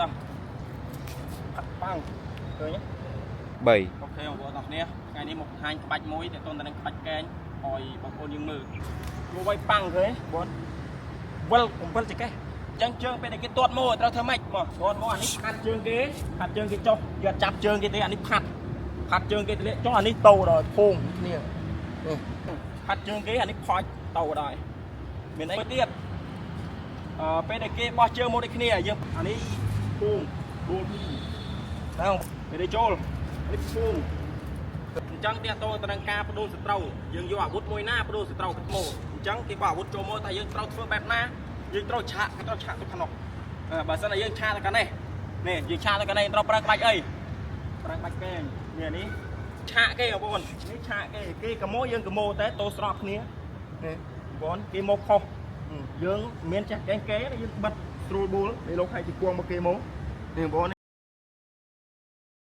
តោះផាត់ប៉ាំងឃើញទេ 3 OK បងប្អូនទាំងគ្នាថ្ងៃនេះមកបង្ហាញក្បាច់មួយតទៅនឹងក្បាច់កែងឲ្យបងប្អូនយើងមើលមកវាយប៉ាំងឃើញបងវិល7ចកេះអញ្ចឹងជើងពេលដែលគេទាត់មកត្រូវធ្វើម៉េចមកទាត់មកអានេះផាត់ជើងគេផាត់ជើងគេចុះយកចាប់ជើងគេទេអានេះផាត់ផាត់ជើងគេទម្លាក់ចុះអានេះតោដល់ភងគ្នានេះផាត់ជើងគេអានេះផាច់តោដល់មានអីទៀតអឺពេលដែលគេបោះជើងមកដូចគ្នាយើងអានេះភងបួលពីតើពេលនេះចូលនេះភង អញ្ចឹងទាក់ទងទៅនឹងការបដួលសត្រូវយើងយកអាវុធមួយណាបដួលសត្រូវទឹកមកអញ្ចឹងគេបោះអាវុធចូលមកតែយើងត្រូវធ្វើបែបណាយើងត្រូវឆាកគេត្រូវឆាកទៅខាងនោះអឺបើសិនតែយើងឆាកទៅខាងនេះនេះយើងឆាកទៅខាងនេះត្រូវប្រើក្បាច់អីប្រើក្បាច់កែងនេះនេះឆាកគេបងប្អូននេះឆាកគេគេកម៉ូយើងកម៉ូតែតោស្របគ្នានេះបងប្អូនគេមកខុសយើងមានចេះកែងគេយើងបិទស្រួលបួលនេះលោកឲ្យទីគួងមកគេមកនេះបងប្អូន។